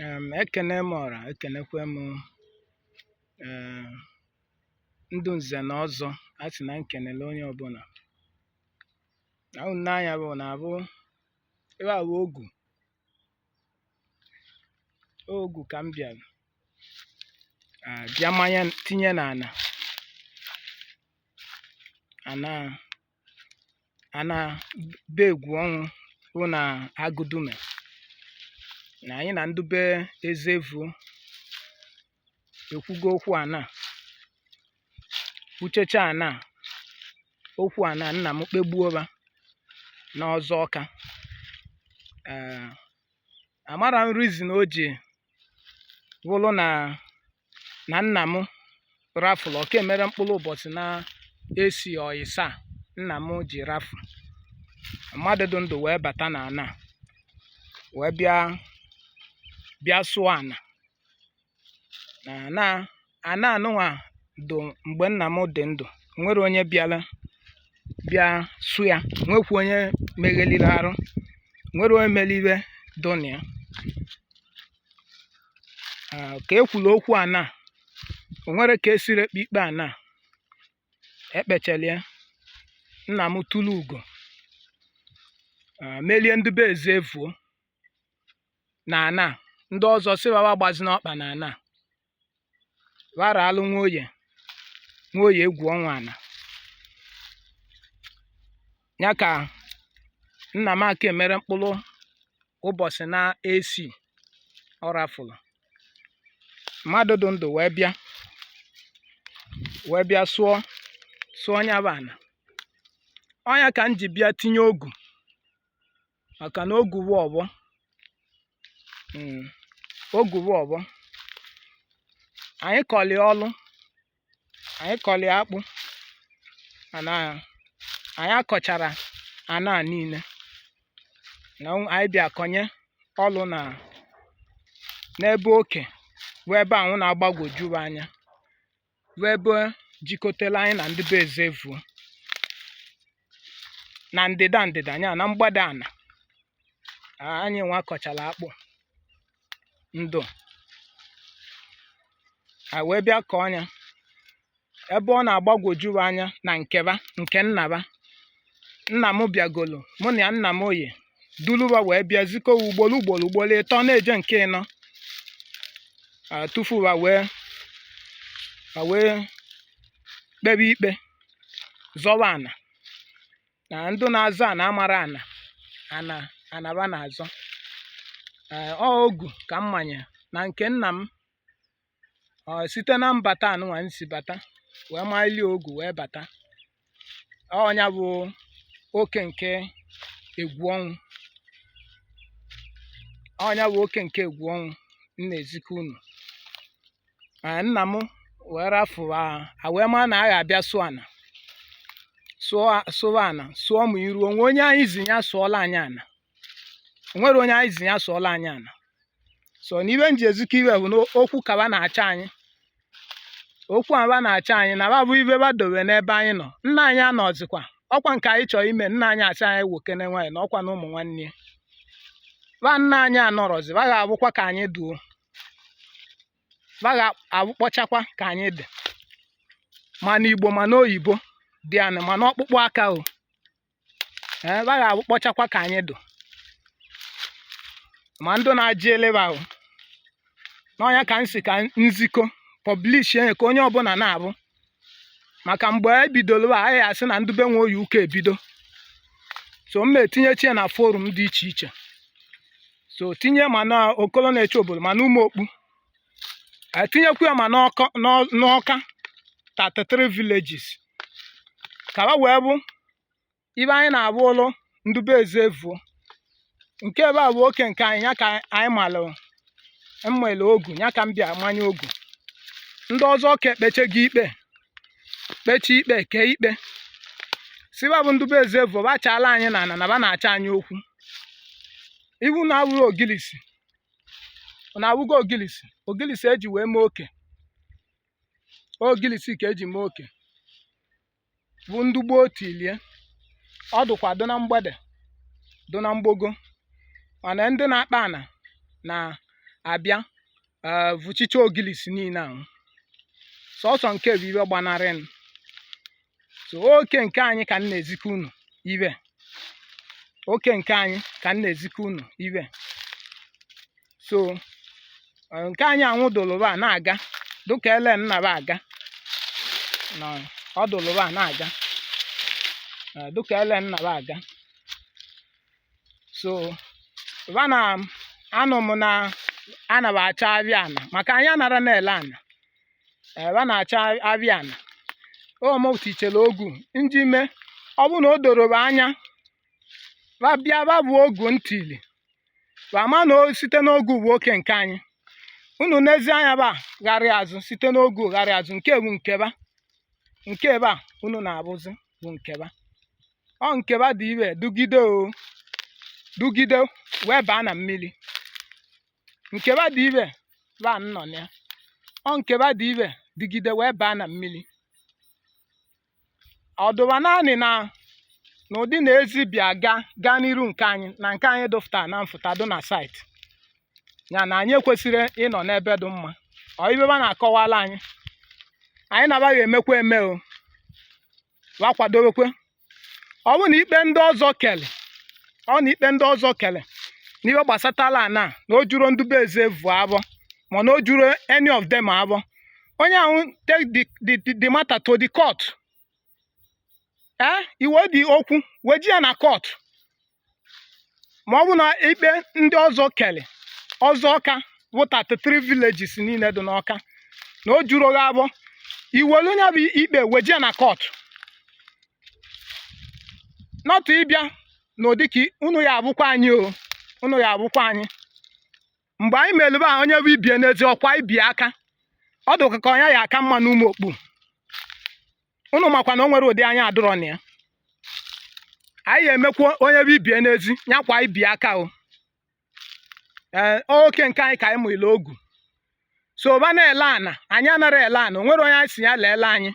Ekene m ọra, ekenekwe m ndụ nze na ọzọ. A sị na nkenele onye ọbụla na unu n'anya bụ na abụ ebe a bụ ogu ogu ka m bịara bịa manye tinye n'ana ana ana be egwu ọnwụ bụ na Agụdume na anyị na ndị be Ezevu ekwugo okwu ana kwuchecha ana okwu ana nna m kpegbuo ba n'ọzọ ọka. Ee, amara m reason o ji bụrụ na na nna m rafụrụ ọka emere mkpụrụ ụbọchị na esi ọyịsa nna m ji rafụ mmadụ dị ndụ wee bata na ana wee bịa bịa sụọ ana na ana ana anụnwa dụ mgbe nna m dị ndụ nwere onye bịara bịa sụ ya, nwekwa onye megheliri arụ, nwere onye mere iwe dụ na ya. Ka e kwuru okwu ana o nwere ka esiri ekpe ikpe ana ekpechara ya, nna m tụrụ ugo melie ndị be Ezevuo na ana ndị ọzọ sị wa gbazina ọkpa na ana waraalụ Nwoye Nwoye egwu ọnwa ana ya ka nna m aka emere mkpụrụ ụbọchị na esi ọ rafụrụ mmadụ dị ndụ wee bịa wee bịa sụọ sụọ nya bụ ana. Ọnya ka m ji bịa tinye ogu maka na ogu bụ ọgbọ, ogu bụ ọgbọ. Anyị kọli ọlụ, anyị kọli akpụ, mana anyị akọchara ana niile na anyị bịa kọnye ọlụ na n'ebe oke bụ ebe anwụ na-agbagwoju anya bụ ebe jikọtara anyị na ndị be Ezevuo na ndịda ndịda ya na mgbada ana anyị nwa kọchara akpụ ndụ a wee bịa kọọ ya ebe ọ na-agbagwoju anya na nkeba nke nnaba nna m bịagolo mụ na ya nna m oye duluba wee bịa zikọwa ugboro ugboro ugboro ịtọ na-eje nke ịnọ tufu wa wee wa wee kpebe ikpe zọwa ana na ndụ na-azọ ana amara ana ana anaba na-azọ. Ee, ọ ogu ka m manye na nke nna m ọ site na mbata anụnwa m si bata wee malie ogu wee bata. Ọnya bụ oke nke egwu ọnwụ, ọnya bụ oke nke egwu ọnwụ m na-ezikọ unu. Ee, nna m wee rafu a wee maa na a ga-abịa sụọ ana sụọ sụwa ana sụọ mụ iru onwe onye anyị zi ya sụọla anyị ana, onwere onye anyị zi ya sụọla anyị ana. So na ibe m ji ezikọ iwe bụ na okwu kaba na-acha anyị, okwu aba na-acha anyị na ba bụ ibe ba dobe n'ebe anyị nọ. Nna anyị anọzikwa ọkwa nke anyị chọrọ ime, nna anyị asị anyị wokene nwaanyị na ọkwa na ụmụ nwanne ya ba nna anyị anọrọzi ba ga-abụkwa ka anyị duo ba ga-abụkpọchakwa ka anyị dị ma n'Igbo ma n'oyibo dị anị ma n'ọkpụkpụ aka o. Ee, ba ga-abụkpọchakwa ka anyị dụ ma ndụ na-ajị eleba o. N'ọnya ka m si ka nzikọ publish ya ka onye ọbụla na-abụ maka mgbe e bidoro anyị asị na ndị be Nwoye ụka ebido. So m etinyechi ya na forum dị iche iche, so tinye ma na Okolo na-eche obodo ma na Ụmụokpu, etinyekwu ya ma n'Ọka 33 villages ka ha wee bụ ibe anyị na-abụ ụlụ ndị be Ezevuo nke ebe a bụ oke nke anyị ya ka anyị malụ mmele ogu ya ka m bịa manye ogu. Ndị ọzọ ka ekpeche gị ikpe kpeche ikpe kee ikpe siba bụ ndị be Ezevuo bachala anyị na ana na ba na-acha anyị okwu iwu na awụrụ ogilisi na awụgo ogilisi ogilisi eji wee mee oke ogilisi ka eji mee oke bụ ndị gboo tilie ọ dụkwa dụ na mgbede dụ na mgbogo mana ndị na-akpa ana na Abịa vuchicha ogilisi niile ahụ. Sọsọ nke bụ iwe gbanarị. So oke nke anyị ka m na-ezikọ unu iwe, oke nke anyị ka m na-ezikọ unu iwe. So nke anyị anwụ dụlụba na-aga dịka ele nnaba aga na ọ dụlụba na-aga, dịka ele nnaba aga. So ba na anụ m na ana m achọ abịa ana maka anyị anara na-ele ana ebe a na-achọ abịa ana. O m tichara ogu nji mee ọ bụ na o doro m anya ba bịa ba bụ ogu ntili ba ma na o site n'ogu bụ oke nke anyị. Unu n'ezi anya ba gharị azụ site n'ogu gharị azụ nke bụ nkeba nke ebe a unu na-abụzi bụ nkeba ọ nkeba dị iwe dugide o dugide wee baa na mmiri. Nkeba dị iwe ba nnọ na ya ọ nkeba dị iwe dugide wee baa na mmiri. Ọdụba naanị na n'ụdị na ezi bịa gaa gaa n'iru nke anyị na nke anyị dụfụta na mfụta dụ na site ya na anyị ekwesịrị ịnọ n'ebe dị mma. Ọ ibe ba na-akọwala anyị, anyị nabaghị emekwa eme o wa kwadowekwe. Ọ bụ na ikpe ndị ọzọ kele, ọ na ikpe ndị ọzọ kele n'ihe gbasatala ana na o juru ndị be eze vuo abọ, ma na o juru any of them abọ, onye ahụ take the matter to the court. Iwe dị okwu weji ya na court. Ma ọ bụ na ikpe ndị ọzọ kele ọzọ ọka bụ 33 villages niile dị n'Ọka na o juru gị abọ, iwelu onye bụ ikpe weji ya na court. Nọtụ ịbịa n'ụdị ka unu ya abụkwa anyị o unu ya abụkwa anyị mgbe anyị melụba onye bụ ibie n'ezi ọkwa ibie aka ọ dị ka ọnya ya aka mma n'ụmụ okpu unu makwa na o nwere ụdị anya adụrọ na ya. Anyị emekwa onye bụ ibie n'ezi nyakwa ibie aka o. Ee, oke nke anyị ka anyị mụile ogu. So ba na-ele ana, anyị anara ele ana. O nwere onye anyị si ya leele anyị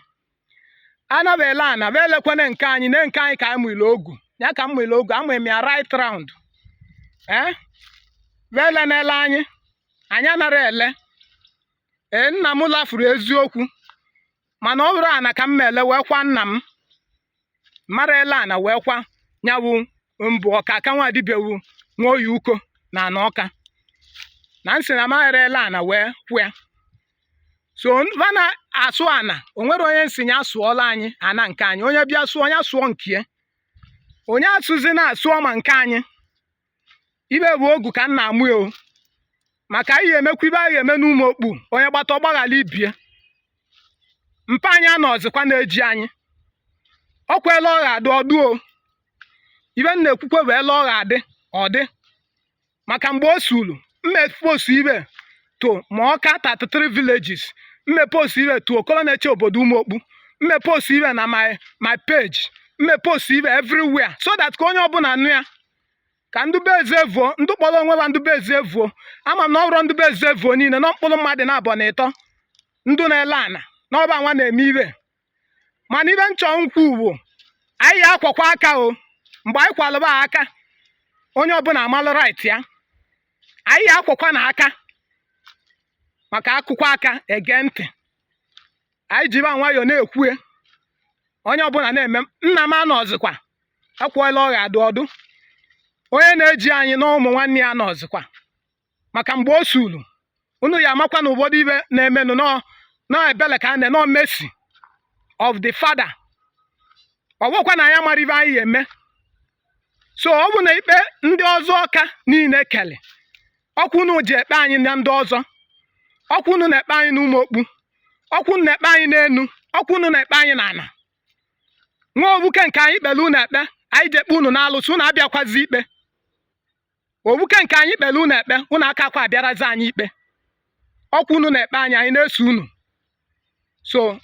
anaba ele ana ba elekwana nke anyị na nke anyị ka anyị mụile ogu ya ka m mụile ogu amụ m ya right round. Ee, ba ele na-ele anyị, anyị anara ele. Ee, nna m lafuru eziokwu, mana ọ bụrụ ana ka m ele wee kwa nna m mara ele ana wee kwa nyawu mbụ ọka aka nwa dibịa wu nwa oyi uko na ana ọka na nsị na maghara ele ana wee kwụ ya. So va na-asụ ana, o nwere onye nsị ya sụọla anyị ana nke anyị. Onye bịa sụọ ya sụọ nke ya, onye asụzi na-asụọ ma nke anyị. Ibe bụ ogu ka m na-amụ o maka anyị emekwa ibe anyị eme n'ụmụ okpu onye gbata ọgbaghala ibie mpa anyị anọzikwa na-eji anyị ọ kwela ọ ga-adị ọdụ o. Ibe m na-ekwukwe bụ ele ọ ga-adị ọ dị maka mgbe o sulu mme post ibe to ma ọka 33 villages, mme post ibe to okolo na-eche obodo ụmụ okpu, mme post ibe na my page, mme post ibe everywhere so that ka onye ọbụla nụ ya ka ndị be eze vuo ndị kpọrọ onwe ha ndị be eze vuo. Ama m na ọ bụrụ ndị be eze vuo niile nọ mkpụrụ mmadụ na abụọ na ịtọ ndụ na-ele ana n'ọba nwa na-eme ibe. Mana ibe nchọ nkwu bụ anyị akwakwa aka o mgbe anyị kwalụba aka onye ọbụla amalụ right ya. Anyị akwakwa na aka maka akụkọ aka ege ntị. Anyị jiba nwayọọ na-ekwue onye ọbụla na-eme. Nna m anọzikwa ekwuola ọ ga-adụ ọdụ onye na-eji anyị na ụmụ nwanne ya nọzikwa maka mgbe o sulu unu ya amakwa na ụfọdụ ibe na-emenụ nọ ebele ka a na nọ mercy of the father. Ọ bụkwa na anyị mara ibe anyị eme. So ọ bụ na ikpe ndị ọzọ ọka niile kele ọkwa unu ji ekpe anyị na ndị ọzọ, ọkwa unu na-ekpe anyị n'ụmụ okpu, ọkwa unu na-ekpe anyị n'enu, ọkwa unu na-ekpe anyị n'ala. Nwa ogbuke nke anyị kpere unu ekpe, anyị ji ekpe unu n'alụsị, unu abịakwazi ikpe. Ogbuke nke anyị kpere unu ekpe, unu aka akwa abịarazi anyị ikpe. Ọkwa unu na-ekpe anyị, anyị na-eso unu. So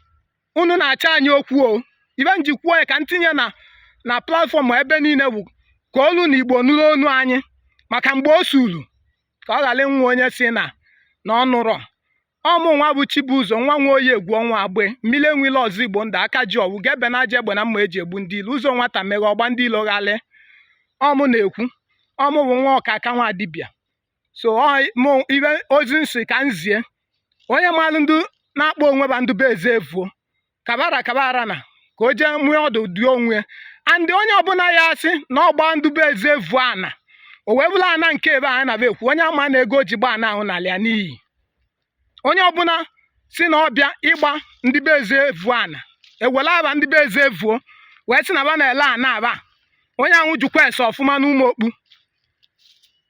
unu na-achọ anyị okwu o. Ibe m ji kwuo ya ka m tinye na platform ebe niile bụ ka olu na Igbo nụrụ onu anyị maka mgbe o suru ka ọ ghara ịnwụ onye si na ọ nụrọ. Ọmụ nwa bụ Chibuzo nwa nwa oyi egwu ọnwa agbe mmiri enwile ọzọ Igbo ndụ aka ji ọwụ ga-ebe na aja egbe na mma eji egbu ndị ilo ụzọ nwata meghe ọgba ndị ilo ghalị. Ọmụ na-ekwu ọmụ bụ nwa ọka aka nwa dibịa. So ọ mụ ibe ozi nsi ka m zie onye malụ ndị na-akpọ onwe ba ndị be eze evuo kabara kabara na ka o jee mụọ ọdụ dị onwe ya. And onye ọbụla ya asị na ọgba ndị be eze evuo ana, o wee bụrụ ana nke ebe a na ekwu, onye ama na ego ji gba ana ahụ n'ala ya n'iyi. Onye ọbụla si na ọbịa ịgba ndị be eze evuo ana, ewele aba ndị be eze evuo wee sị na ba na-ele ana aba, onye ahụ jukwa ese ọfụma n'ụmụ okpu.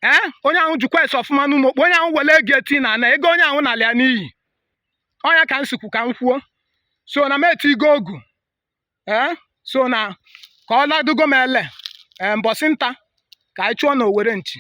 Ee, onye ahụ jukwa ese ọfụma n'ụmụ okpu, onye ahụ were ego eti na ana, ego onye ahụ n'ala ya n'iyi. Ọnya ka m sikwu ka m kwuo. So na m etigo ogu. Ee, so na ka ọ ladugo m ele. Ee, mbọsị nta ka anyị chụọ na owere nchi.